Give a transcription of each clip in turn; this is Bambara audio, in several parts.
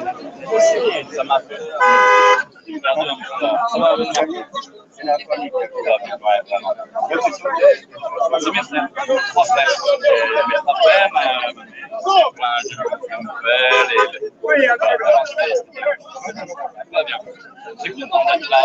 Ça m'a fait c'est mes frères, trois frères. Mes trois frères, j'ai mon père, tout va bien. C'est content d'être là.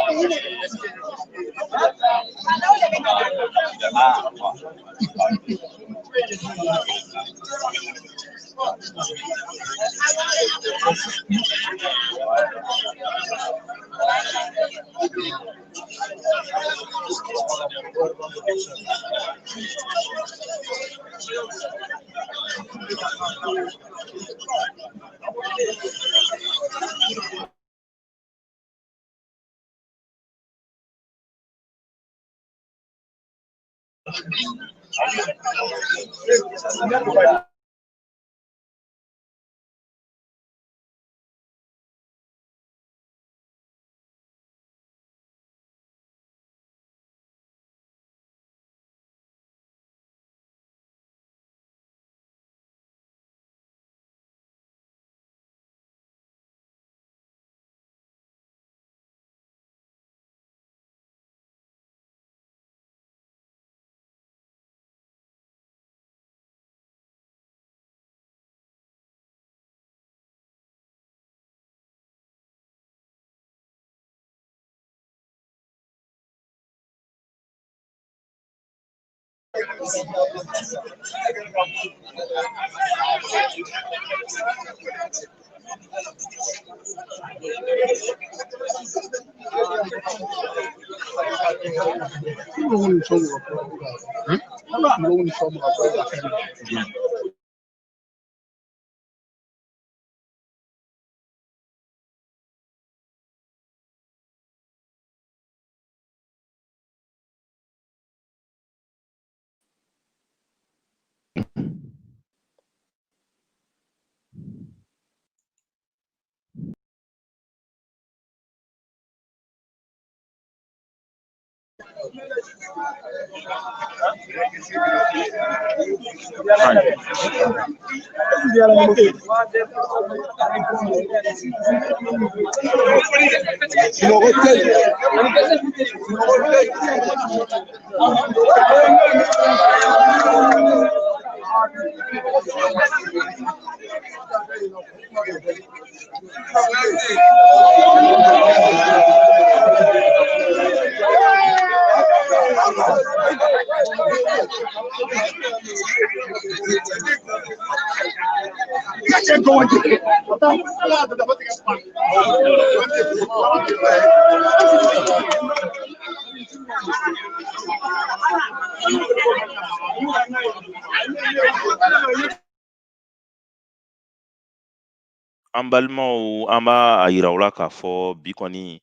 An balimaw, an b'a a yira u la k'a fɔ bi kɔni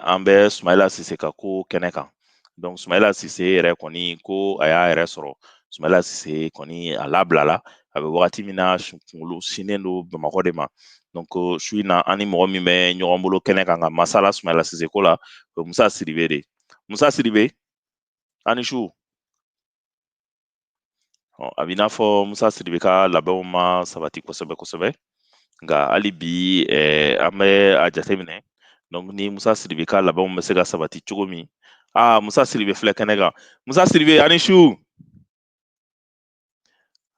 an bɛ Sumayila Sise ka ko kɛnɛ kan. Donc Sumayila Sise yɛrɛ kɔni ko a y'a yɛrɛ sɔrɔ. Sumayila Sise kɔni a labilala, a bɛ wagati min na kunkolo sinnen don Bamakɔ de ma. Donc su in na an ni mɔgɔ min bɛ ɲɔgɔn bolo kɛnɛ kan ka masala Sumayila Sise ko la, o ye Musa Sidibe de ye. Musa Sidibe, a ni su. A b'i n'a fɔ Musa Sidibe ka labɛnw ma sabati kosɛbɛ kosɛbɛ. Nka hali bi an bɛ a jateminɛ. Donc ni Musa Sidibe ka labɛnw bɛ se ka sabati cogo min. Musa Sidibe filɛ kɛnɛ kan. Musa Sidibe, a ni su.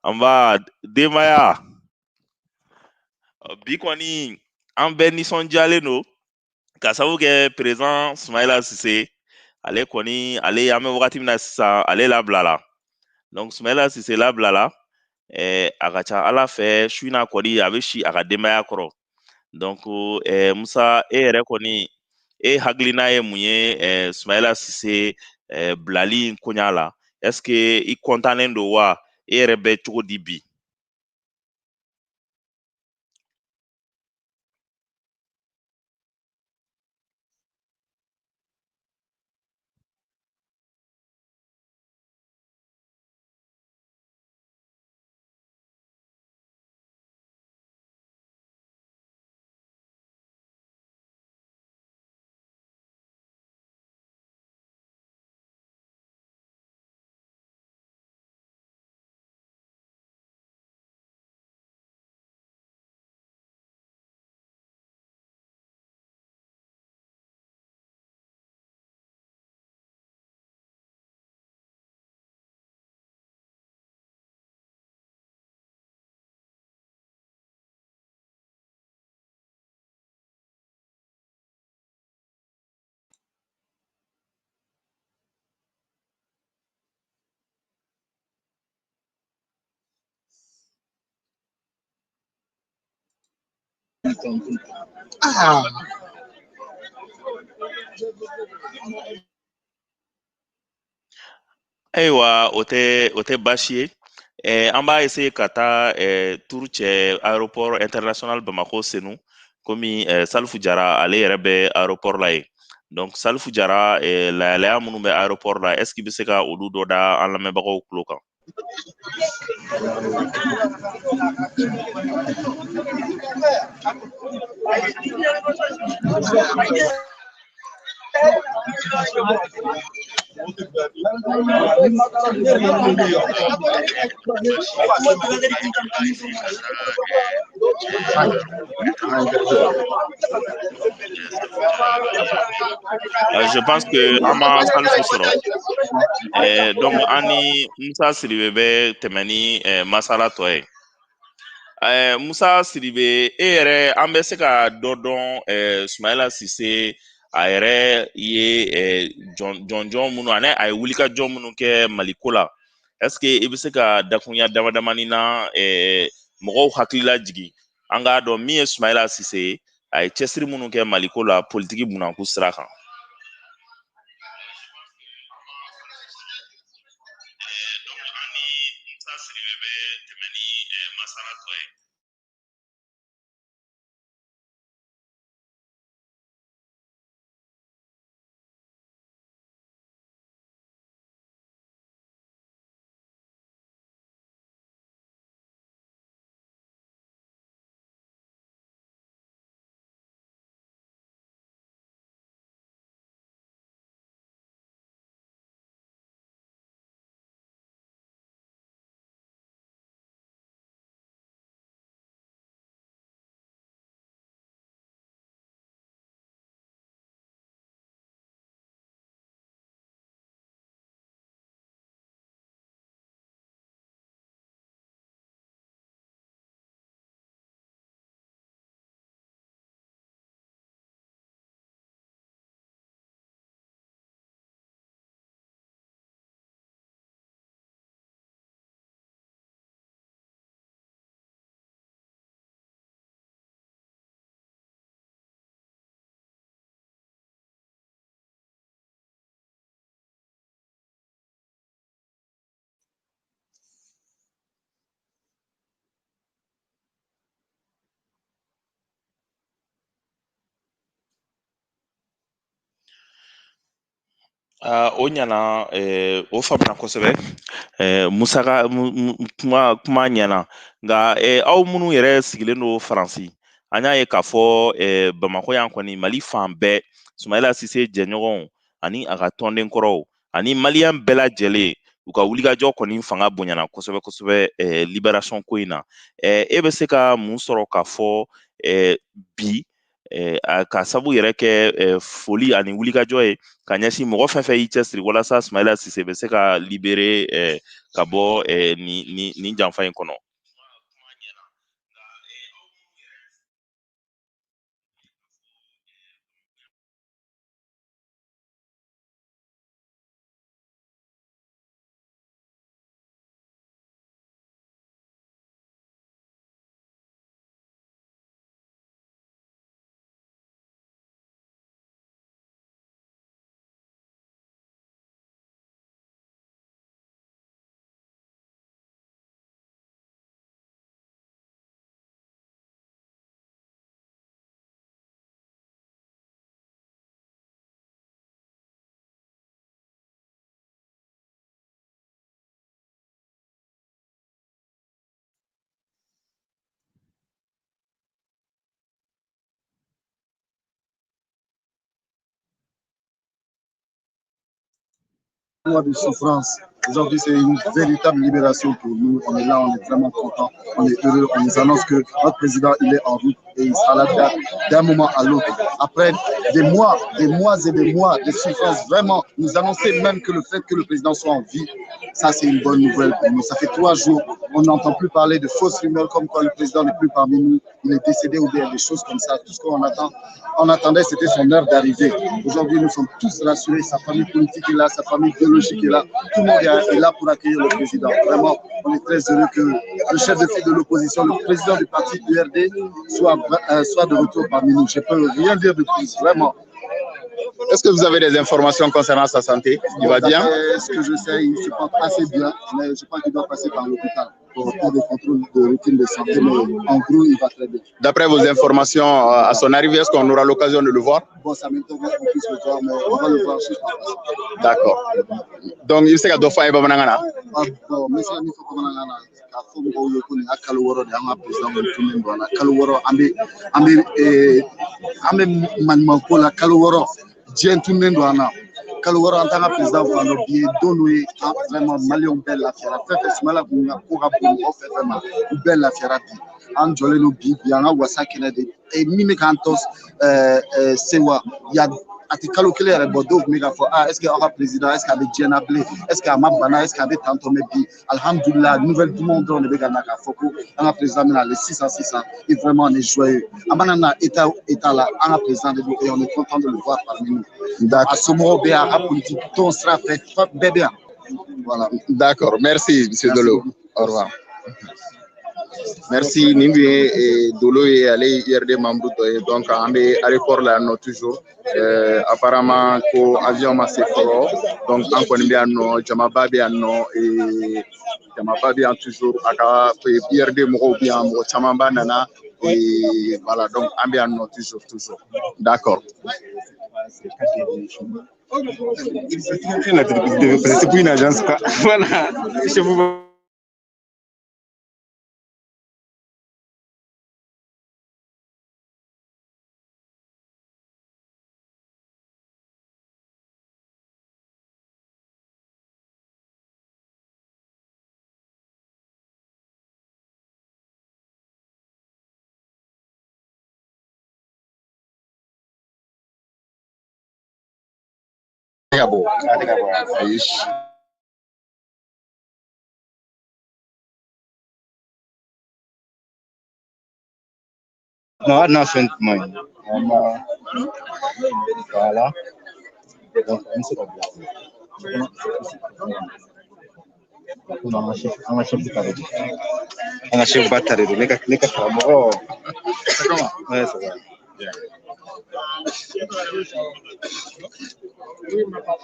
An b'a denbaya. Bi kɔni an bɛɛ nisɔndiyalen don ka sababu kɛ président Sumayila Sise, ale kɔni, ale an bɛ wagati min na sisan, ale labilala. Donc Sumayila Sise labilala, a ka ca Ala fɛ su in na kɔni a bɛ si a ka denbaya kɔrɔ. Donc Musa, e yɛrɛ kɔni, e hakilina ye mun ye Sumayila Sise bilali in koɲa la? Est-ce que i kɔntannen don wa? E yɛrɛ bɛ cogo di bi? Ah. Ayiwa, o tɛ baasi ye. An b'a essayer ka taa tour cɛ aéroport international Bamako Senu, komi Salifu Jara ale yɛrɛ bɛ aéroport la yen. Donc Salifu Jara, lahalaya minnu bɛ aéroport la, est ce que i bɛ se ka olu dɔ da an lamɛnbagaw tulo kan? Je pense que an ma Salifu sɔrɔ. Donc an ni Musa Sidibe bɛ tɛmɛ ni masala tɔ ye. Musa Sidibe, e yɛrɛ an bɛ se ka dɔ dɔn Sumayila Sise a yɛrɛ ye jɔnjɔn minnu ani a ye wulikajɔ minnu kɛ Maliko la. Est ce que i bɛ se ka dakurunya dama damani na mɔgɔw hakili lajigin an k'a dɔn min ye Sumayila Sise ye, a ye cɛsiri minnu kɛ Maliko la politiki bunakun sira kan? O ɲana, o faamuna kosɛbɛ. Musa ka kuma ɲana, nka aw minnu yɛrɛ sigilen don Faransi, an y'a ye k'a fɔ Bamakɔ yan kɔni Mali fan bɛɛ Sumayila Sise jɛɲɔgɔnw ani a ka tɔnden kɔrɔw ani maliyɛn bɛɛ lajɛlen u ka wulikajɔ kɔni fanga bonyana kosɛbɛ kosɛbɛ libération ko in na. E bɛ se ka mun sɔrɔ k'a fɔ bi ka sabu yɛrɛ kɛ foli ani wulikajɔ ye ka ɲɛsin mɔgɔ fɛn fɛn y'i cɛsiri walasa Sumayila Sise bɛ se ka libérer ka bɔ nin janfa in kɔnɔ? Mois de souffrance. Aujourd'hui, c'est une véritable libération pour nous. On est là, on est vraiment content, on est heureux. On nous annonce que notre président, il est en route et il sera là d'un moment à l'autre. Après des mois et des mois de souffrance, vraiment, nous annoncer même que le fait que le président soit en vie, ça, c'est une bonne nouvelle pour nous. Ça fait 3 jours, on n'entend plus parler de fausses rumeurs comme quoi le président n'est plus parmi nous, il est décédé ou bien des choses comme ça. Tout ce qu'on attend, on attendait, c'était son heure d'arrivée. Aujourd'hui, nous sommes tous rassurés. Sa famille politique est là, sa famille biologique est là. Tout le monde est est là pour accueillir le président. Vraiment, on est très heureux que le chef de file de l'opposition, le président du parti URD, soit de retour parmi nous. Je ne peux rien dire de plus, vraiment. Est-ce que vous avez des informations concernant sa santé? Il va bien? Ce que je sais, il se porte assez bien, mais je crois qu'il doit passer par l'hôpital pour faire des contrôles de routine de santé, mais en gros, il va très bien. D'après vos informations, à son arrivée, est-ce qu'on aura l'occasion de le voir? Bon, ça m'intéresse qu'on puisse le voir, mais on va le voir juste après. D'accord. Donc, il sait qu'à Dofa et Bamanangana? Ah, bon, mais c'est la mise au Bamanangana. K'a fɔ mɔgɔw ye ko nin y'a kalo wɔɔrɔ de ye an ka président kɔni tunnen don a la kalo wɔɔrɔ an bɛ maɲumanko la kalo wɔɔrɔ diɲɛ tunnen don an na kalo wɔɔrɔ an t'an ka président fan dɔn bi ye don dɔ ye an vraiment maliyɛnw bɛɛ lafiyara fɛn fɛn Sumayila kun ka ko ka bon mɔgɔ fɛn fɛn ma u bɛɛ lafiyara bi an jɔlen don bi bi an ka wasa kɛnɛ de min bɛ k'an tɔ sewa ya a tɛ kalo kelen yɛrɛ bɔ dɔw tun bɛ k'a fɔ ah est ce que aw ka président est ce que a bɛ diɲɛ na bilen est ce que a ma bana est ce que a bɛ tan tɔ mais bi alihamudulilayi nouvelle dumanw dɔrɔn de bɛ ka na k'a fɔ ko an ka président bɛna ale sisan sisan et vraiment on est joyeux an mana na état état la an ka président de don et on est content de le voir parmi nous a somɔgɔw bɛ yan a ka politique tɔn sira fɛ bɛɛ bɛ yan voilà. D'accord, merci monsieur Dolo. Au revoir. Merci nin tun ye Dolo ye ale ye URD membre dɔ ye donc an bɛ aéroport la yan nɔ toujours apparemment ko avion ma se fɔlɔ donc an kɔni bɛ yan nɔ jamaba bɛ yan nɔ jamaba bɛ yan toujours a ka URD mɔgɔw bɛ yan mɔgɔ camanba nana et voilà donc an bɛ yan nɔ toujours toujours d'accord. C'est pour une agence quoi. Voilà, je vous. Acabou. Ayi. Non, non, c'est voilà. Donc, on se on a chef bâtard de les quatre. C'est comment? Ouais, ça va. Bien.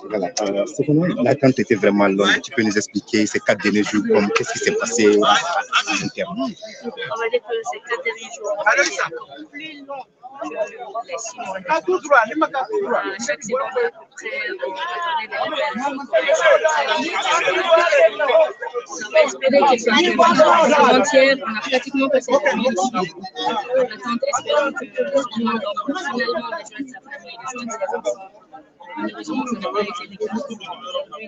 Voilà. L'attente était vraiment longue. Tu peux nous expliquer ces 4 derniers jours, comme qu'est-ce qui s'est passé en interne? On va dire que ces 4 derniers jours ont été encore plus longs que les 6 mois. À chaque seconde, à peu près, on attendait des nouvelles. On avait espéré qu'il soit avant-hier. On a pratiquement passé la nuit ici. En attente, espérant que finalement rejoindre sa famille, rejoindre ses enfants. Malheureusement, ça n'a pas été le cas. Aujourd'hui,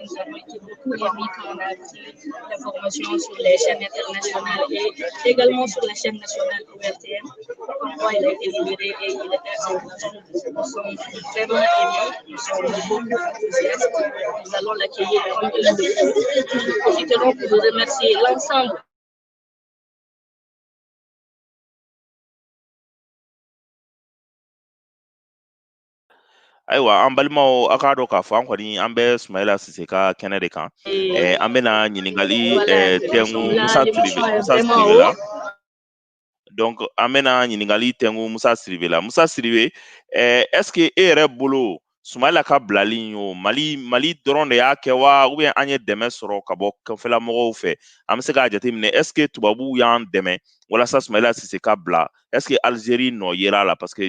nous avons été beaucoup émus quand on a appris l'information sur les chaînes internationales et également sur la chaîne nationale ORTM. Comme quoi, il a été libéré et il est à son. Nous sommes vraiment émus, nous sommes beaucoup enthousiastes. Nous allons l'accueillir comme il le faut. Nous profiterons pour remercier l'ensemble. Ayiwa an balimaw a k'a dɔn k'a fɔ an kɔni an bɛ Sumayila Sise ka kɛnɛ de kan an bɛna ɲininkali tɛngu Musa Siribe la donc an bɛna ɲininkali tɛngu Musa Siribe la. Musa Siribe, est-ce que e yɛrɛ bolo Sumayila ka bilali in o Mali dɔrɔn de y'a kɛ wa ou bien an ye dɛmɛ sɔrɔ ka bɔ kɔfɛla mɔgɔw fɛ? An bɛ se k'a jateminɛ est-ce que tubabuw y'an dɛmɛ walasa Sumayila Sise ka bila? Est-ce que Algérie nɔ yera a la? Parce que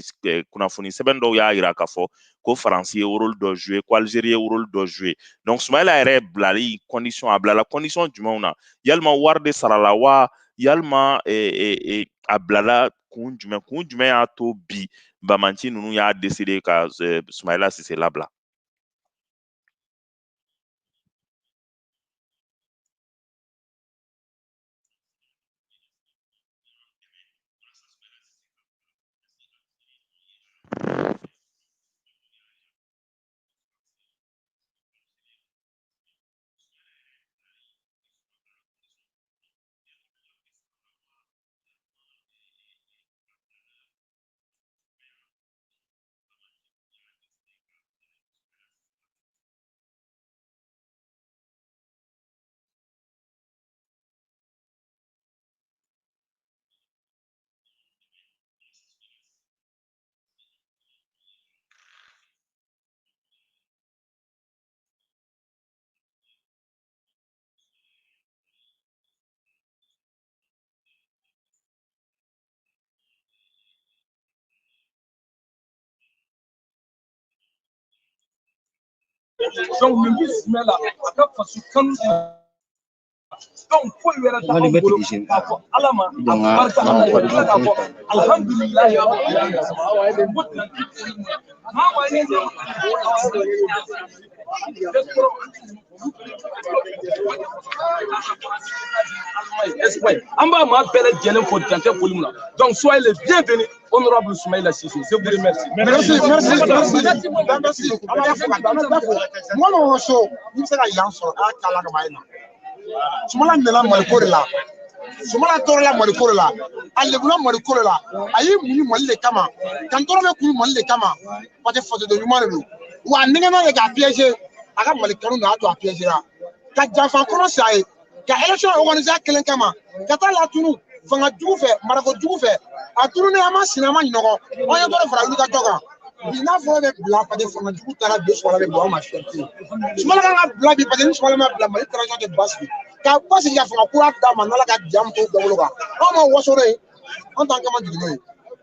kunnafoni sɛbɛn dɔw y'a jira k'a fɔ ko Faransi ye rôle dɔ jouer, ko Algérie ye rôle dɔ jouer. Donc Sumayila yɛrɛ bilali condition, a bilala condition jumɛnw na? Yalima wari de sarala wa? Yalima a bilala kun jumɛn y'a to bi Bamanci ninnu y'a décidé ka Sumayila Sise labila? Donc nin bi Sumayila a ka faso kanu de. Donc foyi wɛrɛ t'anw bolo k'a fɔ Ala ma a barika Ala ye, tila k'a fɔ alihamudulilayi rabbil alamin. Ko dan tɛ foli min na. An b'a maa bɛɛ lajɛlen fo dan tɛ foli min na. Donc soyez les bienvenus, honorable Soumaïla Cissé. Je vous remercie. Merci, merci, merci. Merci. Mɔgɔ mɔgɔ so, n'i bɛ se ka yan sɔrɔ, ala k'ala kama ye na. Sumala nana Maliko de la. Sumala tɔɔrɔla Maliko de la. A lebula Maliko de la. A y'i muɲu Mali de kama. Ka n tɔɔrɔ bɛ kun Mali de kama. Parce que fasoden ɲuman de don. Wa a nɛgɛnna de k'a piéger. A ka Mali kanu de y'a to a piégera. Ka janfa kɔnɔ si a ye. Ka élection organiser a kelen kama. Ka taa latunu fanga jugu fɛ, marako jugu fɛ. A tununnen an ma sini an ma ɲɔgɔn. An ye dɔ de fara wulikajɔ kan. Bi n'a fɔra bɛ bila parce que fanga jugu taara bi Sumala bɛ bila anw ma fierté. Sumala kan ka bila bi parce que ni Sumala ma bila Mali transition tɛ basigi. Ka basigi ka fanga kura d'a ma n'Ala ka ja min t'o bɛɛ bolo kan. Anw ma waso n'o ye, an t'an kama jigin n'o ye.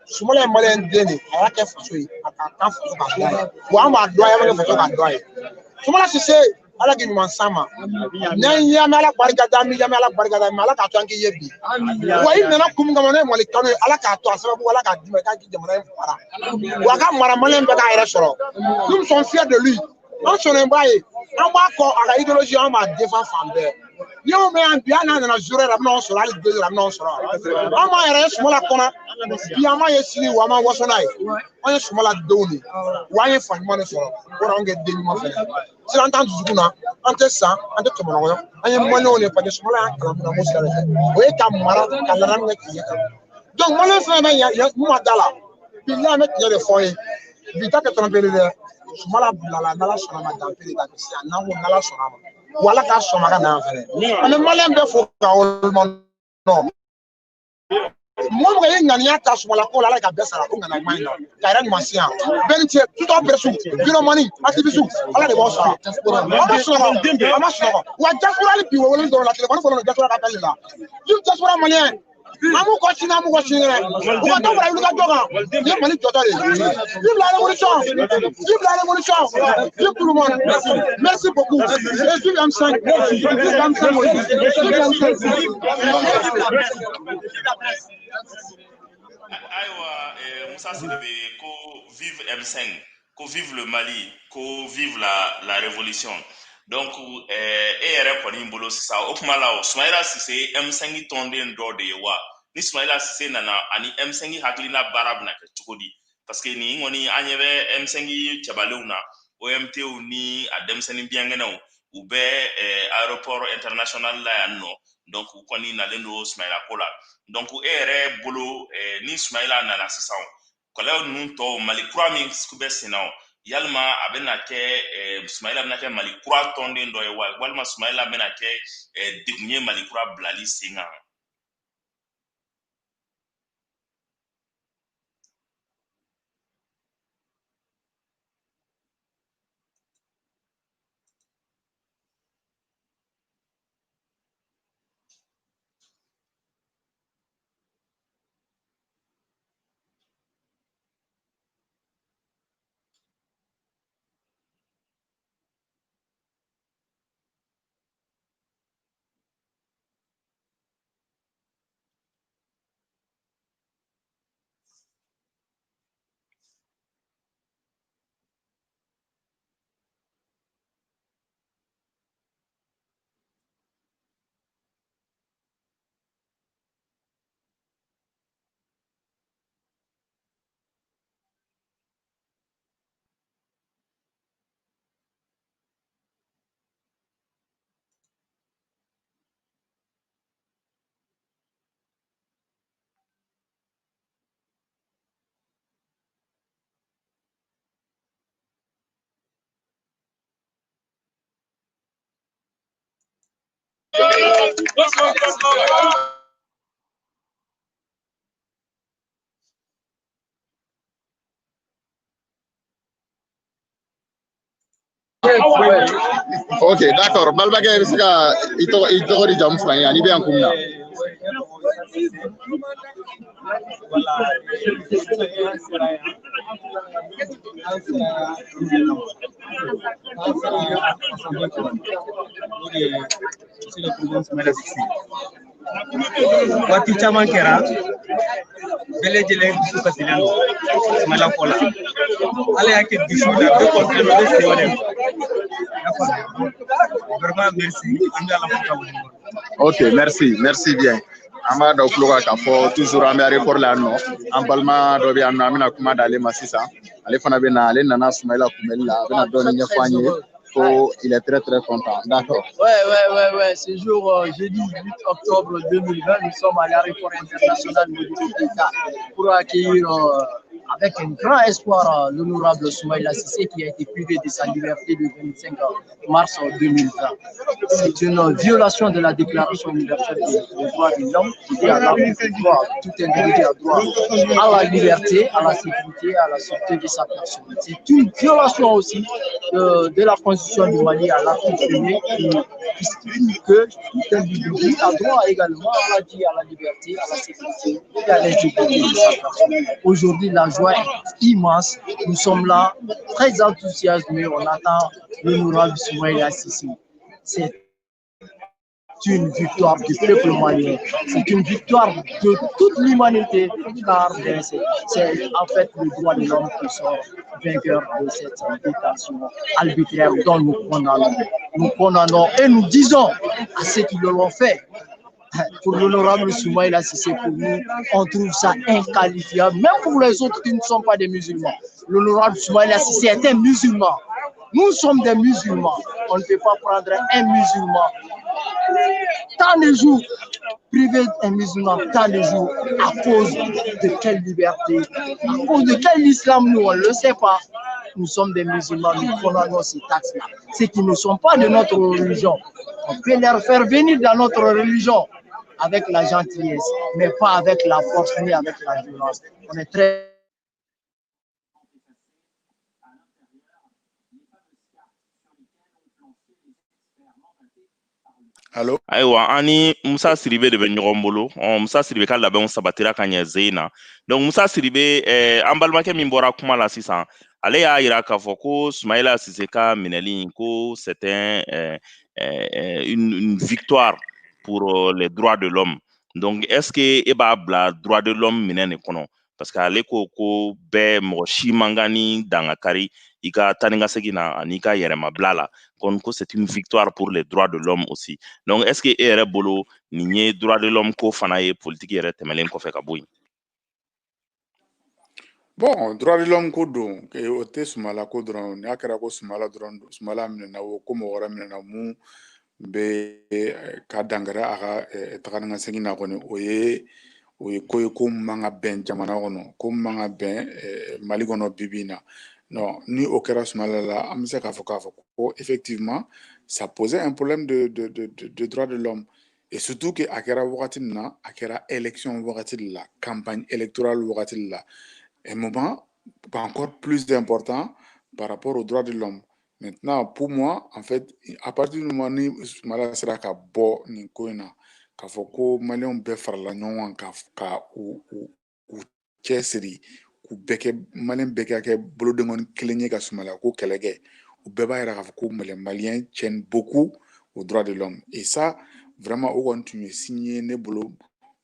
Sumala ye maliyɛn den de ye, a y'a kɛ faso ye, a k'a kan faso k'a dɔn a ye. Wa an b'a dɔn a ye, an b'a kɛ faso k'a dɔn a ye. Sumala Sise, Ala k'i ɲuman s'an ma. N'an y'i mɛn Ala barika da, an b'i mɛn Ala barika da, mɛ Ala k'a to an k'i ye bi. Wa i nana kun min kama n'o ye Mali kanu ye, Ala k'a to a sababu Ala k'a d'i ma i k'a k'i jamana in mara. Wa a ka mara maliyɛn bɛɛ k'a yɛrɛ sɔrɔ. Nous sommes fiers de lui. An sɔnnen b'a ye, an b'a kɔ a ka idéologie an b'a défend fan bɛɛ. N'i y'o mɛn yan bi hali n'a nana 0 heure a bɛna anw sɔrɔ, hali 2 heures a bɛna anw sɔrɔ. An b'an yɛrɛ ye Sumala kɔnɔ bi, an b'a ye sini wa an b'an waso n'a ye. An ye Sumala denw de ye, wa an ye fa ɲuman de sɔrɔ, o de y'anw kɛ den ɲuman fɛnɛ ye. Siran t'an dusukun na, an tɛ san, an tɛ tɔmɔnɔgɔ, an ye maliyɛnw de ye parce que Sumala y'an kalan min na, an b'o sira de fɛ. O ye ka mara ka laada minɛ tiɲɛ kan. Donc maliyɛn fɛn fɛn bɛ yan mun ma da la, bilahi an bɛ tiɲɛ de fɔ ye. Bi ta tɛ tromper dɛ. Sumala bilala n'Ala sɔnna ma danfe de ta bi se yan, n'an ko n'Ala sɔnna ma. Wa Ala k'a sɔn ma ka na yan fɛnɛ. An bɛ maliyɛn bɛɛ fo ka waleɲuman dɔn. Mɔgɔ mɔgɔ ye ŋaniya ta Sumala ko la, Ala ka bɛɛ sara o ŋaniya ɲuman in na. Ka yɛrɛ ɲuman si yan. Bɛɛ ni ce, tout en presse, vidéoman, activiste, Ala de b'aw sara. An ma sunɔgɔ, an ma sunɔgɔ. Wa diaspora hali bi o weleli dɔrɔn la, téléphone fɔlɔ diaspora ka appel de la. Vive diaspora malien. An b'u kɔ sini, an b'u kɔ sinikɛnɛ. U ka dɔ fara wulikajɔ kan. Nin ye Mali jɔtɔ de ye. Vive la révolution. Vive la révolution. Vive tout le monde. Merci beaucoup. Et vive M5. Vive M5 aussi. Vive M5. Ayiwa, Musa Sidibe ko vive M5, ko vive le Mali, ko vive la révolution. Donc e yɛrɛ kɔni bolo sisan o kuma la o Sumayila Sise M5 tɔnden dɔ de ye wa? Ni Sumayila Sise nana ani M5 hakilina baara bɛna kɛ cogo di? Parce que nin kɔni an ɲɛ bɛ M5 cɛbalenw na, OMTw ni a denmisɛnnin biyankɛnɛw, u bɛ aéroport international la yan nɔ. Donc u kɔni nalen don Sumayila ko la. Donc e yɛrɛ bolo ni Sumayila nana sisan, kɔlɛ ninnu tɔw Mali kura min bɛ sen na o, yalima a bɛna kɛ Sumayila bɛna kɛ Mali kura tɔnden dɔ ye wa, walima Sumayila bɛna kɛ degun ye Mali kura bilali sen kan? Ok, d'accord. Balimakɛ, i bɛ se ka i tɔgɔ di jamu fɔ an ye ani i bɛ yan kun min na? O de ye monsieur le président Soumaïla Cissé. Waati caman kɛra, bɛɛ lajɛlen dusu kasilen don Soumaïla kɔ la. Ala y'a kɛ bi su la, bɛɛ kɔntilen bɛ sewalen don. I y'a faamuya? Vraiment merci, an bɛ Ala fo ka waleɲuman dɔn. Ok, merci, merci bien. An b'a dɔn tulo kan k'a fɔ toujours an bɛ aéroport la yan nɔ. An balima dɔ bɛ yan nɔ, an bɛna kuma d'ale ma sisan. Ale fana bɛ na, ale nana Sumayila kunbɛli la, a bɛna dɔɔni ɲɛfɔ an ye ko il est très très content. D'accord. Ouais. Ce jour, jeudi 8 octobre 2020, nous sommes à l'aéroport international Modibo Keïta pour accueillir avec un grand espoir l'honorable Soumaïla Cissé qui a été privé de sa liberté le 25 mars 2020. C'est une violation de la Déclaration universelle des droits de l'homme qui dit à l'article 3, tout individu a droit à la liberté, à la sécurité, à la sûreté de sa personne. C'est une violation aussi de la Constitution du Mali à l'article premier qui stipule que tout individu a droit également à la vie, à la liberté, à la sécurité et à l'intégrité de sa personne. Aujourd'hui, la joie est immense. Nous sommes là, très enthousiasmés. On attend l'honorable Soumaïla Cissé. C'est une victoire du peuple malien. C'est une victoire de toute l'humanité, car ben, c'est en fait le droit de l'homme qui sort vainqueur de cette détention arbitraire dont nous condamnons. Nous condamnons et nous disons à ceux qui l'ont fait, pour l'honorable Soumaïla Cissé, pour nous, on trouve ça inqualifiable, même pour les autres qui ne sont pas des musulmans. L'honorable Soumaïla Cissé est un musulman. Nous sommes des musulmans. On ne peut pas prendre un musulman tant de jours, priver un musulman tant de jours, à cause de quelle liberté, à cause de quel islam, nous, on ne le sait pas. Nous sommes des musulmans, nous condamnons ces taxes-là. Ceux qui ne sont pas de notre religion, on peut les faire venir dans notre religion avec la gentillesse, mais pas avec la force ni avec la violence. On est très Allo? Ayiwa, an ni Musa Siribe de bɛ ɲɔgɔn bolo. Ɔ, Musa Siribe ka labɛnw sabatira ka ɲɛ ze in na. Donc Musa Siribe, an balimakɛ min bɔra kuma la sisan, ale y'a yira k'a fɔ ko Sumayila Sise ka minɛli in, ko c'est une victoire pour les droits de l'homme. Donc est ce que e b'a bila droit de l'homme minɛ nin kɔnɔ? Parce que ale ko ko bɛɛ, mɔgɔ si man kan ni dangakari i ka taa ni ka segin na ani i ka yɛrɛmabila la. Kon ko c'est une victoire pour les droits de l'homme aussi. Donc est ce que e yɛrɛ bolo, nin ye droit de l'homme ko fana ye, politique yɛrɛ tɛmɛlen kɔfɛ ka bɔ yen? Bon, droit de l'homme ko don, o tɛ Sumala ko dɔrɔn. N'a kɛra ko Sumala dɔrɔn, Sumala minɛna o, ko mɔgɔ wɛrɛ minɛna mun bɛ ka dankari a ka taga ni ka segin na kɔni, o ye ko ye ko min man ka bɛn jamana kɔnɔ, ko min man ka bɛn Mali kɔnɔ bi bi in na. Non, ni o kɛra Sumala la, an bɛ se k'a fɔ ko effectivement ça posait un problème de droit de l'homme, et surtout que a kɛra wagati min na, a kɛra élection wagati de la, campagne électorale wagati de la, un moment encore plus important par rapport aux droits de l'homme. Maintenant, pour moi, en fait, à partir du moment ni Sumala sera ka bɔ nin ko in na, k'a fɔ ko maliyɛnw bɛɛ farala ɲɔgɔn kan ka u cɛsiri k'u bɛɛ kɛ, maliyɛn bɛɛ ka kɛ bolodenkɔni kelen ye ka Sumala ko kɛlɛ kɛ, u bɛɛ b'a yira k'a fɔ ko les Maliens tiennent beaucoup aux droits de l'homme. Et ça, vraiment, o kɔni tun ye signe ye ne bolo,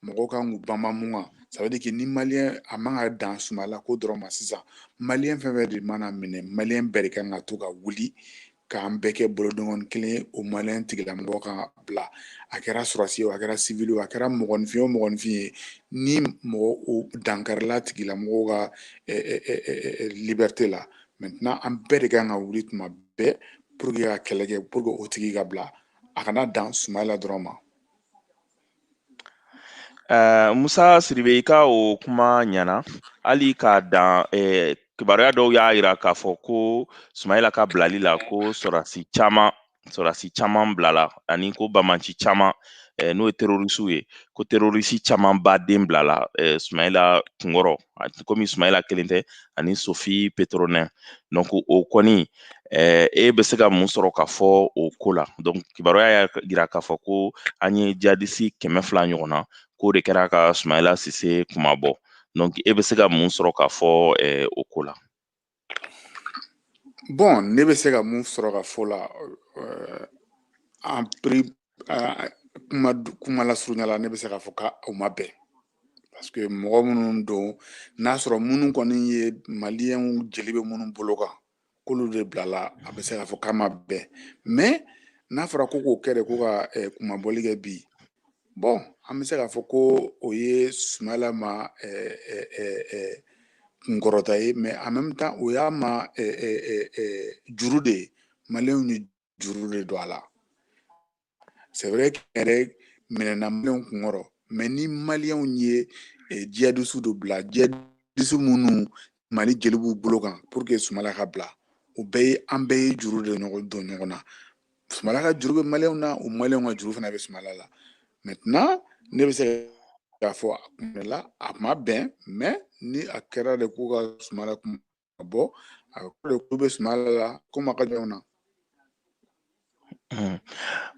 mɔgɔw kan k'u banban mun kan. Ça veut dire que ni maliyɛn, a man ka dan Sumala ko dɔrɔn ma sisan, maliyɛn fɛn fɛn de mana minɛ, maliyɛn bɛɛ de kan ka to ka wuli k'an bɛɛ kɛ bolodenkɔni kelen ye o maliyɛn tigilamɔgɔ ka bila. A kɛra sɔrɔdasi ye o, a kɛra civil o, a kɛra mɔgɔninfin o mɔgɔninfin ye, ni mɔgɔ o dankarila tigilamɔgɔw ka liberté la, maintenant an bɛɛ de kan ka wuli tuma bɛɛ pour que ka kɛlɛ kɛ pour que o tigi ka bila, a kana dan Sumayila dɔrɔn ma. Musa Siribe, i ka o kuma ɲɛna. Hali k'a dan kibaruya dɔw y'a yira k'a fɔ ko Sumayila ka bilali la, ko sɔrɔdasi caman bilala, ani ko bamanci caman, n'o ye terroristew ye, ko terroriste caman baden bilala Sumayila kunkɔrɔ, komi Sumayila kelen tɛ, ani Sophie Pétronin. Donc o kɔni, e bɛ se ka mun sɔrɔ ka fɔ o ko la? Donc kibaruya y'a yira k'a fɔ ko an ye djihadiste 200 ɲɔgɔn na, k'o de kɛra ka Sumayila Sise kuma bɔ. Donc e bɛ se ka mun sɔrɔ ka fɔ o ko la? Bon, ne bɛ se ka mun sɔrɔ ka fɔ la, en pri kuma kuma lasurunya la, ne bɛ se k'a fɔ ka o ma bɛn, parce que mɔgɔ minnu don, n'a sɔrɔ minnu kɔni ye maliyɛnw jeli bɛ minnu bolo kan, k'olu de bilala, a bɛ se k'a fɔ k'a ma bɛn. Mais n'a fɔra ko k'o kɛ de, ko ka kunmabɔli kɛ bi, bon, an bɛ se k'a fɔ ko o ye Sumayila ma kunkɔrɔta ye, mais en même temps o y'a ma juru de ye. Maliyɛnw ye juru de don a la. C'est vrai que yɛrɛ minɛna maliyɛnw kunkɔrɔ, mais ni maliyɛnw ye djihadistes dɔ bila, djihadistes minnu Mali jeli b'u bolo kan pour que Sumayila ka bila, o bɛɛ ye, an bɛɛ ye juru de ɲɔgɔn don ɲɔgɔn na. Sumayila ka juru bɛ maliyɛnw na, o maliyɛnw ka juru fana bɛ Sumayila la. Maintenant, ne bɛ se k'a fɔ a kun la, a ma bɛn, mais ni a kɛra de k'u ka Sumayila kuma bɔ, a de k'u bɛ Sumayila la komi a ka jɔnw na.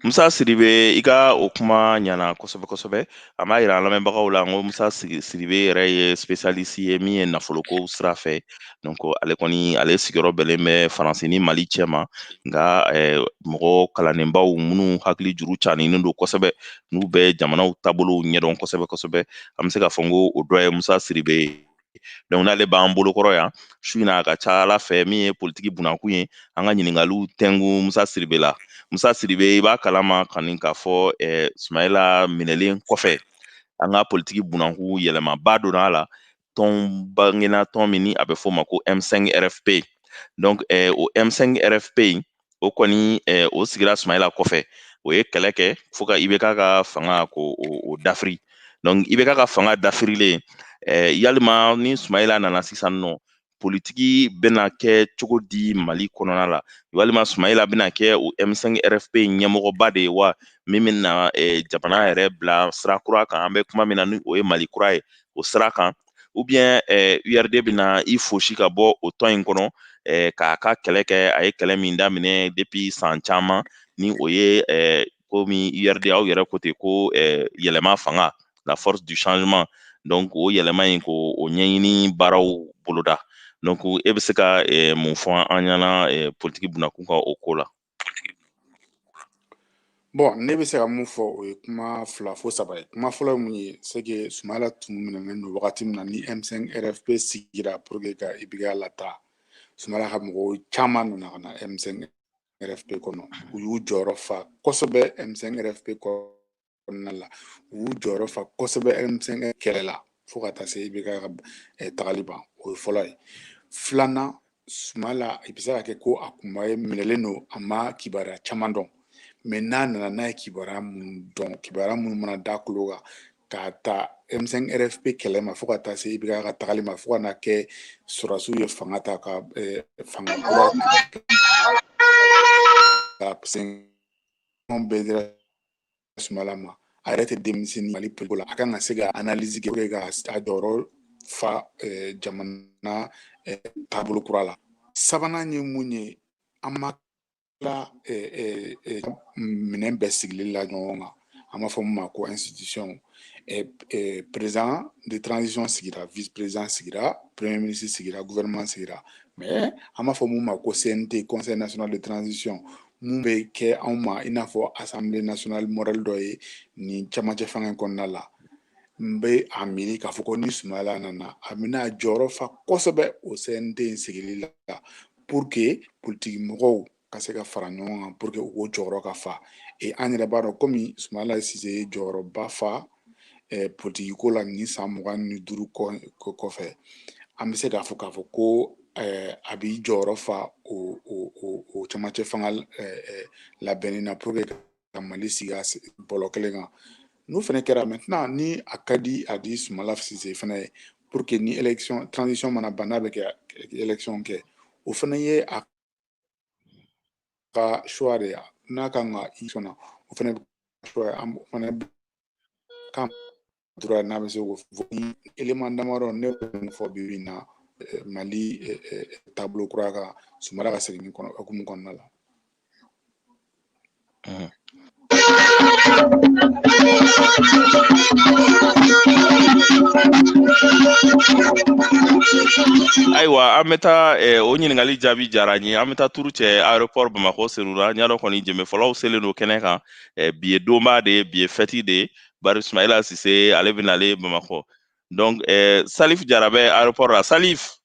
Musa Sidibe, i ka o kuma ɲana kosɛbɛ kosɛbɛ. An b'a yira an lamɛnbagaw la n ko Musa Sidibe yɛrɛ ye spécialiste ye min ye nafoloko sira fɛ. Donc ale kɔni, ale sigiyɔrɔ bɛnnen bɛ Faransi ni Mali cɛ ma, nka mɔgɔ kalannenbaw minnu hakili juru caninen don kosɛbɛ, n'u bɛ jamanaw taabolow ɲɛdɔn kosɛbɛ kosɛbɛ, an bɛ se k'a fɔ n ko o dɔ ye Musa Sidibe ye. Donc n'ale b'an bolokɔrɔ yan su in na, a ka ca Ala fɛ, min ye politiki bunakun ye, an ka ɲininkaliw tɛnku Musa Sidibe la. Musa Sidibe, i b'a kalama kani k'a fɔ Sumayila minɛlen kɔfɛ, an ka politiki bunakun yɛlɛmaba donna a la. Tɔn bangena, tɔn min ni a bɛ f'o ma ko M5 RFP. Donc o M5 RFP in, o kɔni o sigira Sumayila kɔfɛ. O ye kɛlɛ kɛ fo ka IBK ka fanga ko o dafiri. Donc IBK ka fanga dafirilen, yalima ni Sumayila nana sisan nɔ, politiki bɛna kɛ cogo di Mali kɔnɔna la? Walima Sumayila bɛna kɛ o M5 RFP ɲɛmɔgɔba de ye wa, min bɛna jamana yɛrɛ bila sira kura kan, an bɛ kuma min na ni o ye Mali kura ye, o sira kan? Ou bien URD bɛna i fosi ka bɔ o tɔn in kɔnɔ k'a ka kɛlɛ kɛ, a ye kɛlɛ min daminɛ depuis san caman, ni o ye komi URD aw yɛrɛ ko ten ko yɛlɛma fanga, la force du changement. Donc o yɛlɛma in, ko o ɲɛɲini baaraw boloda. Donc e bɛ se ka mun fɔ an ɲɛna politiki bunakun kan o ko la? Bon, ne bɛ se ka mun fɔ, o ye kuma fila fo saba ye. Kuma fɔlɔ ye mun ye? C'est que Sumayila tun minɛnen don wagati min na, ni M5 RFP sigira pour que ka IBK lataa, Sumayila ka mɔgɔw caman nana ka na M5 RFP kɔnɔ. U y'u jɔyɔrɔ fa kosɛbɛ M5 RFP kɔnɔna la, u y'u jɔyɔrɔ fa kosɛbɛ M5 kɛlɛ la fo ka taa se IBK ka tagali ban. O ye fɔlɔ ye. Filanan, Sumayila, i bɛ se ka kɛ ko a kun ye minɛlen don, a ma kibaruya caman dɔn, mais n'a nana, n'a ye kibaruya minnu dɔn, kibaruya minnu mana da tulo kan, k'a ta M5 RFP kɛlɛ ma fo ka taa se IBK ka tagali ma, fo ka na kɛ sɔrɔdasiw ye fanga ta ka fanga kura ka sen bɛɛ dira Sumayila ma. A yɛrɛ tɛ denmisɛnnin Mali politique la, a kan ka se ka analyse kɛ pour que ka a jɔyɔrɔ fa jamana taabolo kura la. Sabanan ye mun ye? An ma tila minɛn bɛɛ sigili la ɲɔgɔn kan, an b'a fɔ min ma ko institution. Président de transition sigira, vice président sigira, premier ministre sigira, gouvernement sigira, mais an b'a fɔ mun ma ko CNT, Conseil national de transition, mun bɛ kɛ anw ma i n'a fɔ Assemblée nationale modèle dɔ ye nin cɛmancɛ fanga in kɔnɔna la. N bɛ a miiri k'a fɔ ko ni Sumayila nana, a bɛna jɔyɔrɔ fa kosɛbɛ o CNT in sigili la, pour que politiki mɔgɔw ka se ka fara ɲɔgɔn kan, pour que u k'o jɔyɔrɔ ka fa. Et an yɛrɛ b'a dɔn, komi Sumayila Sise ye jɔyɔrɔba fa politiki ko la nin san 25 kɔfɛ, an bɛ se k'a fɔ ko a b'i jɔyɔrɔ fa o cɛmancɛ fanga labɛnni na pour que ka Mali sigi a bɔlɔ kelen kan. N'o fana kɛra, maintenant, ni a ka di a di Sumayila Sise fana ye, pour que ni élection transition mana ban, n'a bɛ kɛ élection kɛ, o fana ye a ka choix de ye. N'a kan ka i sɔnna, o fana bɛ choix ye, an fana kan droit n'a bɛ se k'o fɔ. Élément damadɔ ne bɛ mun fɔ bi bi in na Mali taabolo kura kan, Sumayila ka segin kɔnɔ hukumu kɔnɔna la. Ayiwa, an bɛ taa o ɲininkali jaabi diyara n ye. An bɛ taa turu cɛ aéroport Bamakɔ Senu la. N y'a dɔn kɔni, jɛmɛfɔlaw selen don kɛnɛ kan. Bi ye donba de ye, bi ye fɛti de ye, bari Sumayila Sise, ale bɛ nalen Bamakɔ. Donc Salif Jara bɛ aéroport la. Salif.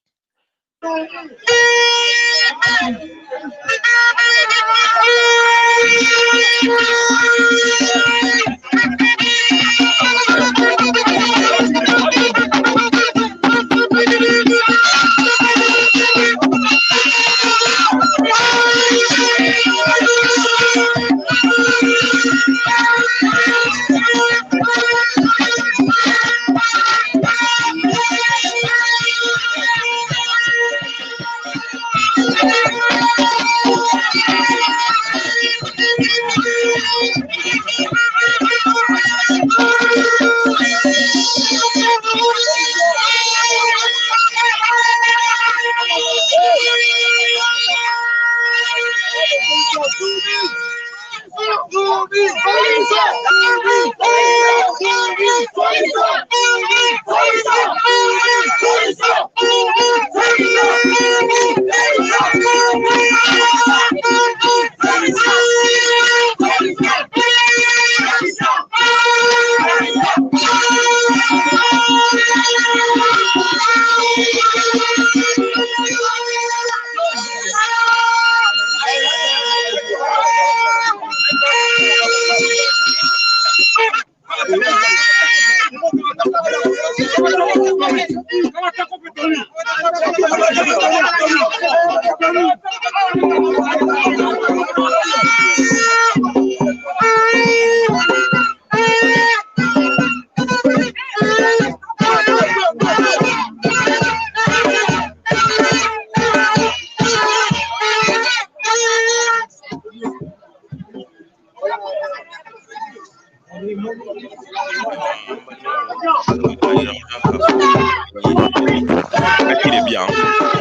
Fɛti de bi yan,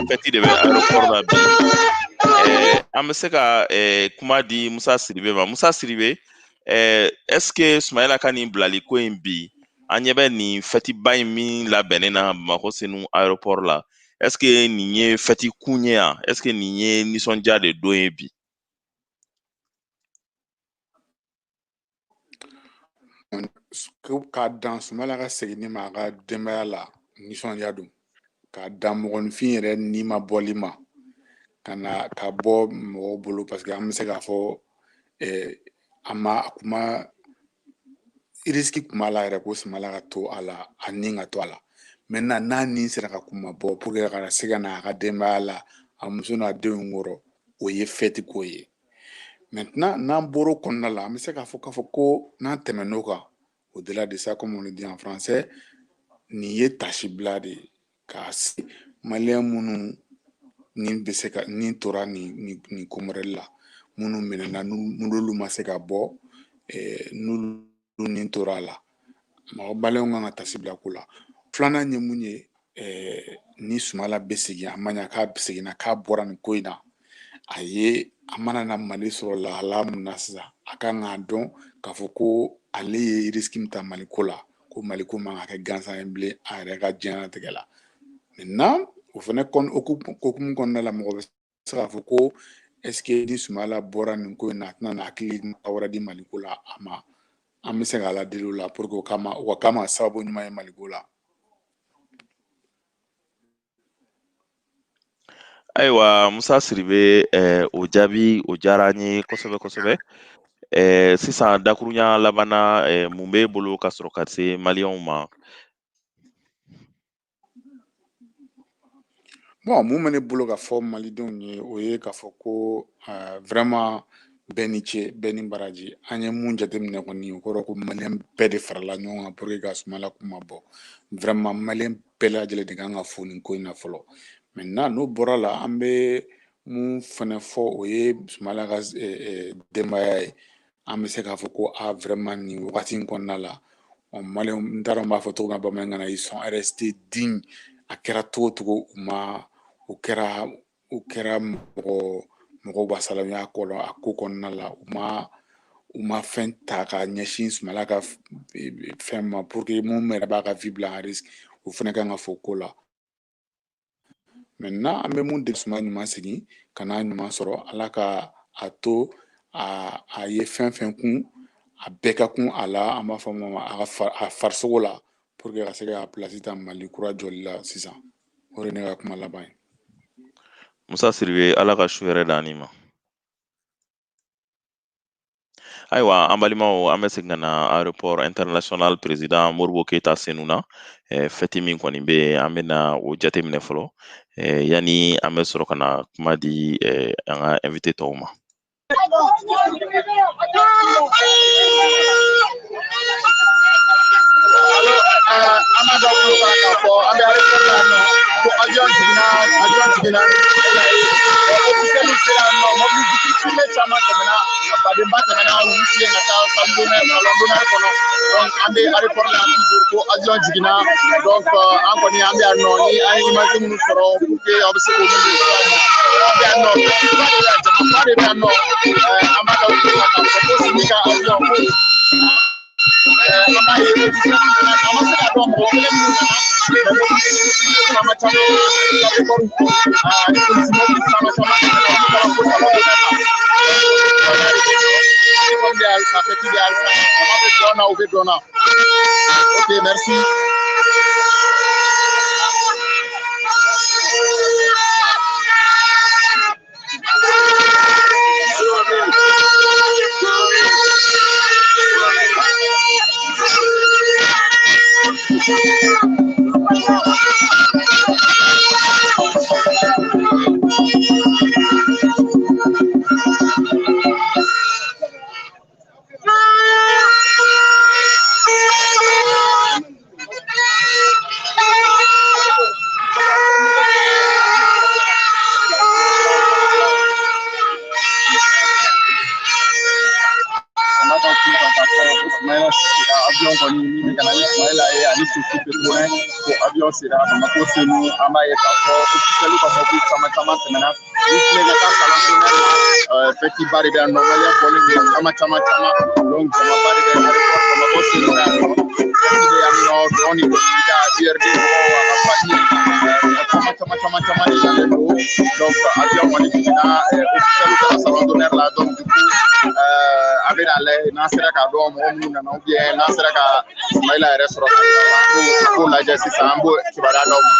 fɛti de bɛ aéroport la bi. An bɛ se ka kuma di Musa Siribe ma. Musa Siribe, est ce que Sumayila ka nin bilali ko in bi, an ɲɛ bɛ nin fɛtiba in min labɛnnen na Bamakɔ Senu aéroport la, est ce que nin ye fɛti kun ye yan? Est ce que nin ye nisɔndiya de don ye bi? K'a dan Sumayila ka seginni ma a ka denbaya la, nisɔndiya don. K'a dan mɔgɔninfin yɛrɛ ni ma bɔli ma ka na ka bɔ mɔgɔw bolo, parce que an bɛ se k'a fɔ a ma a kuma risque kun b'a la yɛrɛ ko Sumayila ka to a la, a ni ka to a la. Maintenant, n'a ni sera ka kuma bɔ pour que ka se ka na a ka denbaya la, a muso n'a denw kɔrɔ, o ye fɛti ko ye. Maintenant, n'an bɔr'o kɔnɔna la, an bɛ se k'a fɔ ko n'an tɛmɛn'o kan, au-delà de ça, comme on le dit en français, nin ye tasibila de ye k'a se Maliyɛn minnu ni bɛ se ka ni tora nin ko modèle la, minnu minɛna, n'olu ma se ka bɔ, n'olu ni tora a la, mɔgɔ Maliyɛnw kan ka tasibila ko la. Filanan ye mun ye? Ni Sumayila bɛ segin, a ma ɲa k'a seginna, k'a bɔra nin ko in na, a ye a mana na Mali sɔrɔ lahala mun na sisan, a kan k'a dɔn k'a fɔ ko ale ye risque min ta Mali ko la, ko Mali ko man ka kɛ gansan ye bilen a yɛrɛ ka diɲɛlatigɛ la. Maintenant, o fana hokumu kɔnɔna la, mɔgɔ bɛ se k'a fɔ ko est ce que ni Sumayila bɔra nin ko in na, a tɛna na hakili wɛrɛ di Mali ko la a ma? An bɛ se k'a ladeli o la pour que o kama o ka kama sababu ɲuman ye Mali ko la. Ayiwa, Musa Siribe, o jaabi o diyara an ye kosɛbɛ kosɛbɛ. Sisan dakurunya laban na, mun b'e bolo ka sɔrɔ ka se Maliyɛnw ma? Bon, mun bɛ ne bolo ka fɔ Malidenw ye, o ye k'a fɔ ko vraiment, bɛɛ ni ce, bɛɛ ni baraji. An ye mun jateminɛ kɔni, o kɔrɔ ko Maliyɛn bɛɛ de farala ɲɔgɔn kan pour que ka Sumayila kuma bɔ. Vraiment, Maliyɛn bɛɛ lajɛlen de kan ka fo nin ko in na fɔlɔ. Maintenant, n'o bɔra la, an bɛ mun fɛnɛ fɔ, o ye Sumayila ka denbaya ye. An bɛ se k'a fɔ ko a vraiment, nin wagati in kɔnɔna la, Maliyɛnw, n t'a dɔn n b'a fɔ cogo min na bamanankan na, ils sont restés dignes. A kɛra cogo o cogo, u ma u kɛra mɔgɔ mɔgɔ wasalaw y'a kɔnɔ a ko kɔnɔna la. U ma U ma fɛn ta ka ɲɛsin Sumala ka fɛn ma pour que mun yɛrɛ b'a ka vie bila à risque, o fana kan ka fɔ ko la. Maintenant, an bɛ mun de Suma ɲuman segin ka n'a ɲuman sɔrɔ, Ala ka a to a ye fɛn fɛn kun, a bɛɛ ka kun a la, an b'a fɔ ma a ka a farisogo la, pour que ka se ka place ta Mali kura jɔli la sisan. O de ye ne ka kuma laban ye. Musa Siribe, Ala ka su hɛrɛ d'an ma. Ayiwa, an balimaw, an bɛ segin ka na aéroport international président Modibo Keyita Senu na. Fɛti min kɔni bɛ yen, an bɛ na o jateminɛ fɔlɔ, yanni an bɛ sɔrɔ ka na kuma di an ka invité tɔw ma. An b'a dɔn kulo kan k'a fɔ an bɛ aéroport la yan nɔ, ko avion jiginna, avion jiginna, officiel sera yan nɔ, mobili vitrine caman tɛmɛna, a badenba tɛmɛna, u tilen ka taa salle d'honneur, salon d'honneur kɔnɔ. Donc an bɛ aéroport la toujours, ko avion jiginna. Donc an kɔni an bɛ yan nɔ, ni an ye image minnu sɔrɔ pour que aw bɛ se k'olu ye cogoya min na. An bɛ yan nɔ, festival de bɛ yan, jamaba de bɛ yan nɔ. An b'a dɔn kulo kan k'a fɔ ko Sumi ka avion ko an b'a ye officiel nana, an ma se k'a dɔn mɔgɔ kelen minnu nana, mais mobili caman caman, garde corps ani polisi mobili caman caman tɛmɛna, olu taara fo salon d'honneur la. Kɔni bɛ halisa, fɛti bɛ halisa, jama bɛ dɔn na, u bɛ dɔn na. Ok, merci. An b'a dɔn kulo kan k'a fɔ ko Sumayila sera avion kɔni min bɛ ka na ni Sumayila ye ani Sophie Petronin, ko avion sera Bamako Senu. An b'a ye k'a fɔ officiel ka mobili caman caman tɛmɛna, u tilen ka taa salon d'honneur la. Fɛti ba de bɛ yan nɔ, maliyɛn bɔlen don caman caman caman. Donc jamaba de bɛ aéroport Bamako Senu na yan nɔ, fɛti bɛ yan nɔ, dɔn ni dɔnkilida, URD mɔgɔw, a ka famille, mɔgɔ caman caman caman caman de nalen don. Donc avion kɔni jiginna, officiel taara salon d'honneur la. Donc du coup an bɛna lajɛ n'an sera k'a dɔn mɔgɔ minnu nana, ou bien n'an sera ka Sumayila yɛrɛ sɔrɔ ka an b'o lajɛ sisan, an b'o kibaruya d'aw ma.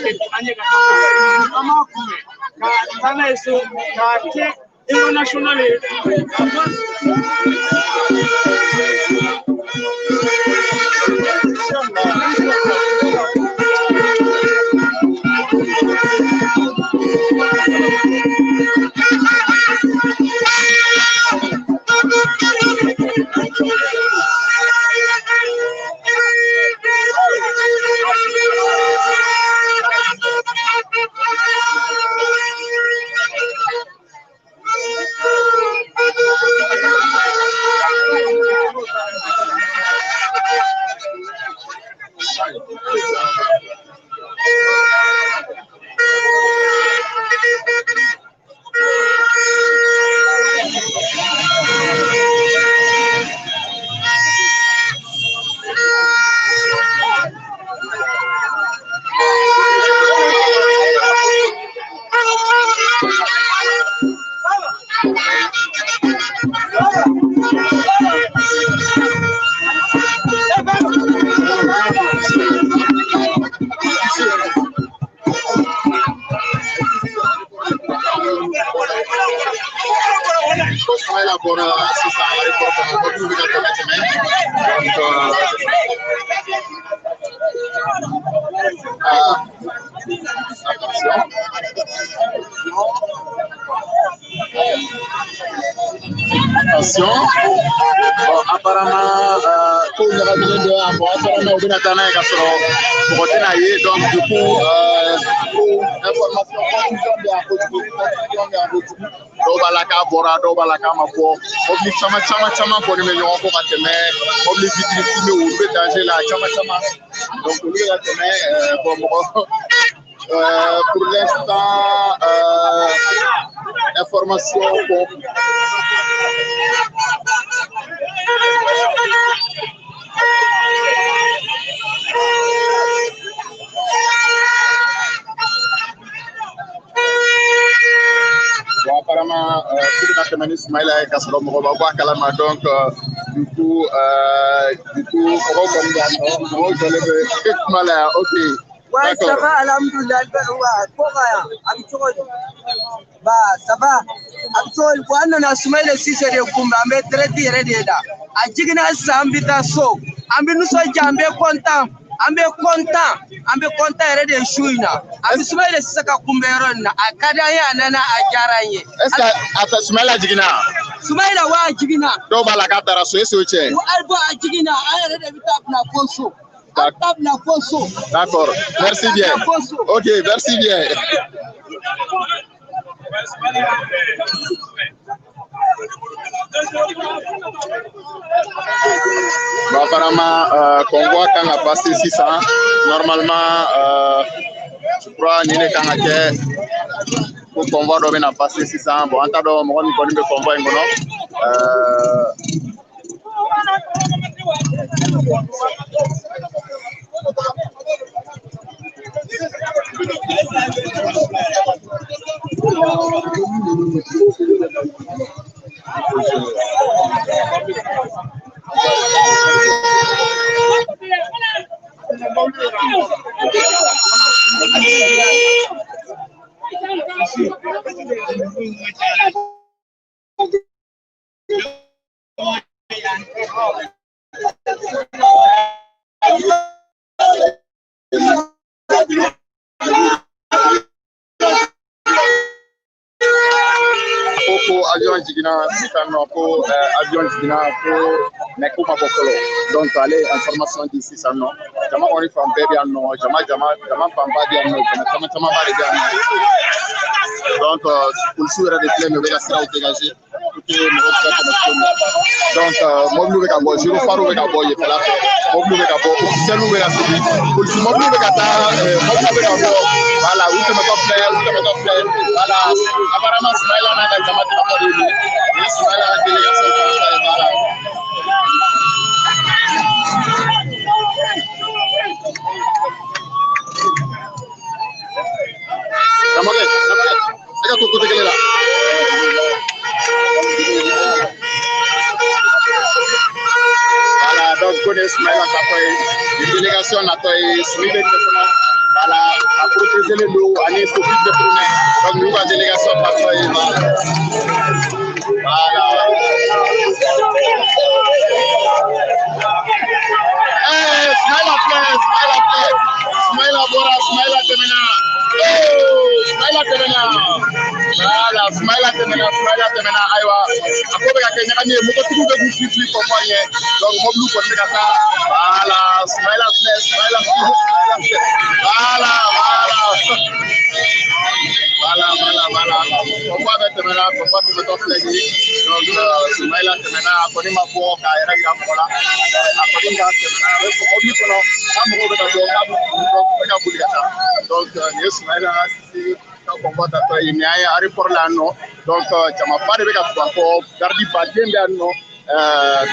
an ye ka taa an b'a kunbɛn ka taa n'a ye so k'a kɛ international ye. Ko Sumayila bɔra sisan aéroport kɔnɔ, mɔbiliw bɛ ka tɛmɛ tɛmɛ. Donc ah, attention. Attention. Bon, apparemment, kow ɲagaminen don yan. Bon, apparemment, u bɛna taa n'a ye ka sɔrɔ mɔgɔ tɛna ye. Donc, du coup, information confusion bɛ yan kojugu. Confusion bɛ yan kojugu. Dɔw b'a la k'a bɔra, dɔw b'a la k'a ma bɔ. Mobili caman caman caman kɔni bɛ ɲɔgɔn kɔ ka tɛmɛ. Mobili vitre fumée, olu bɛ danger la caman caman. Donc, olu bɛ ka tɛmɛ. Bon, mɔgɔ pour l'instant, information bon. Bon, apparemment, k'u bɛna tɛmɛ ni Sumayila ye k'a sɔrɔ mɔgɔ ma bɔ a kalama. Donc, du coup, mɔgɔw kɔni bɛ yan nɔ, mɔgɔw jɔlen bɛ kuma la yan. Ok. Ouais, ça D'accord. va, alhamdoulilah. Ouais, ko ka yan, a bɛ cogo di? Ba, ça va? A bɛ cogo di? Ko an nana Sumayila Sise de kunbɛn, an bɛ traite yɛrɛ de la. A jiginna sisan, an bɛ taa so. An bɛ nisɔndiya, an bɛ content. An bɛ content. An bɛ content yɛrɛ de su in na. An bɛ Sumayila Sise ka kunbɛn yɔrɔ in na. A ka di an ye, a nana, a diyara an ye. Est-ce que a ta Sumayila jiginna? Sumayila wa a jiginna. Dɔw b'a la k'a taara so, est-ce que o tiɲɛ? Wa a jiginna, an yɛrɛ de bɛ taa bila fo so. An bɛ taa bila fo so. D'accord. Merci bien. Ok, merci bien. Bon, apparemment, convoi kan ka passer sisan. Normalement, je crois nin de kan ka kɛ ko convoi dɔ bɛna passer sisan. Bon, an t'a dɔn mɔgɔ min kɔni bɛ convoi in kɔnɔ. Ko avion jiginna sisan nɔ, ko avion jiginna ko, mais k'u ma bɔ fɔlɔ. Donc ale information di sisan nɔ, jama kɔni fan bɛɛ bɛ yan nɔ, jama jama jama fanba bɛ yan nɔ, jama caman camanba de bɛ yan nɔ. Donc polisiw yɛrɛ de filɛ nin ye, u bɛ ka siraw dégager pour que mɔgɔw bɛ se ka tɛmɛ cogo min na. Donc mɔbiliw bɛ ka bɔ, gyropharew bɛ ka bɔ yenfɛla fɛ, mɔbiliw bɛ ka bɔ, officiels bɛ ka segin, polisi mɔbiliw bɛ ka taa, mɔbiliw bɛ ka bɔ. Voilà, u tɛmɛtɔ filɛ, u tɛmɛtɔ filɛ. Voilà, apparemment Sumayila n'a ka jama tɛmɛtɔ de ye nin ye. Nin ye Sumayila ka délégation tɛmɛtɔ ye, voilà. Karamɔgɔkɛ, karamɔgɔkɛ, e ka to côté kelen la. Voilà, donc ko de ye Sumayila tatɔ ye, nin délégation natɔ ye, Sumi bɛ nin de kɔnɔ. Voilà, a protégé don ani Sophie Petronin. Donc n'u ka délégation taatɔ ye. Voilà. Eh, Soumaïla filɛ, Soumaïla filɛ. Soumaïla bɔra, Soumaïla tɛmɛna. Oh, Soumaïla tɛmɛna. Voilà, Soumaïla tɛmɛna, Soumaïla tɛmɛna. Ayiwa, a ko bɛ ka kɛ ɲagami ye, mototigiw bɛ k'u fili fili kɔnbɔ ɲɛ. Donc mɔbiliw kɔni bɛ ka taa. Voilà, Soumaïla filɛ, Soumaïla filɛ, Soumaïla filɛ. Voilà, voilà. Voilà, voilà, voilà. Convoi bɛ tɛmɛna, convoi tɛmɛtɔ filɛ nin ye. Donc Soumaïla tɛmɛna, a kɔni ma bɔ k'a yɛrɛ yira mɔgɔ la. A kɔni ka tɛmɛna, a bɛ mɔbili kɔnɔ, k'a mɔgɔw bɛ ka bɔ, k'a bɛ ka boli ka taa. Donc nin ye Soumaïla Cissé ka convoi tatɔ ye. Nin y'an ye aéroport la yan nɔ. Donc jamaba de bɛ ka tugu a kɔ, garde baden bɛ yan nɔ.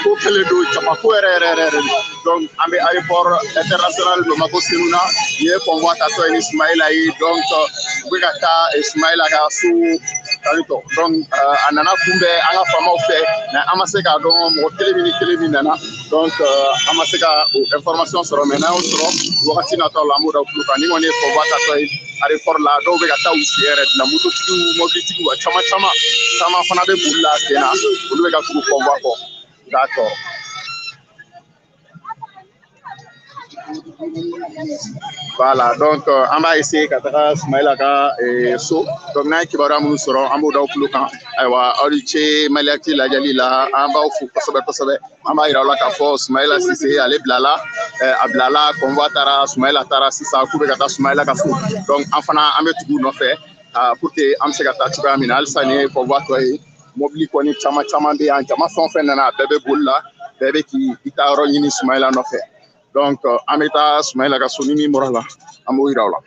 Ko kɛlen don jamako yɛrɛ yɛrɛ yɛrɛ de. Donc an bɛ aéroport international Bamako Senu na. Nin ye convoi tatɔ ye ni Soumaïla ye. Donc u bɛ ka taa Soumaïla ka so tantɔ. Donc a nana kunbɛn an ka faamaw fɛ, mais an ma se k'a dɔn mɔgɔ kelen min ni kelen min nana. Donc an ma se ka o information sɔrɔ, mais n'an y'o sɔrɔ wagati nataw la, an b'o da tulo kan. Ni kɔni ye convoi tatɔ ye aéroport la, dɔw bɛ ka taa u sen yɛrɛ de la, mototigiw, mobilitigiw, a caman caman caman fana bɛ boli la sen na, olu bɛ ka tugu convoi kɔ. D'accord. Voilà, donc an b'a essayer ka taga Soumaïla ka so. Donc n'an ye kibaruya minnu sɔrɔ, an b'o d'aw tulo kan. Ayiwa, aw ni ce Maliactu lajɛli la, an b'aw fo kosɛbɛ kosɛbɛ. An b'a yira aw la k'a fɔ Soumaïla Cissé ale bilala, a bilala, convoi taara, Soumaïla taara sisan, k'u bɛ ka taa Soumaïla ka so. Donc an fana an bɛ tugu u nɔfɛ pour que an bɛ se ka taa cogoya min na. Halisa nin ye convoi tɔ ye. Mobili kɔni caman caman bɛ yan, jama fɛn o fɛn nana, a bɛɛ bɛ boli la, bɛɛ bɛ k'i ta yɔrɔ ɲini Soumaïla nɔfɛ. Donc an bɛ taa Soumaïla ka so, ni min bɔra la, an b'o yira aw la.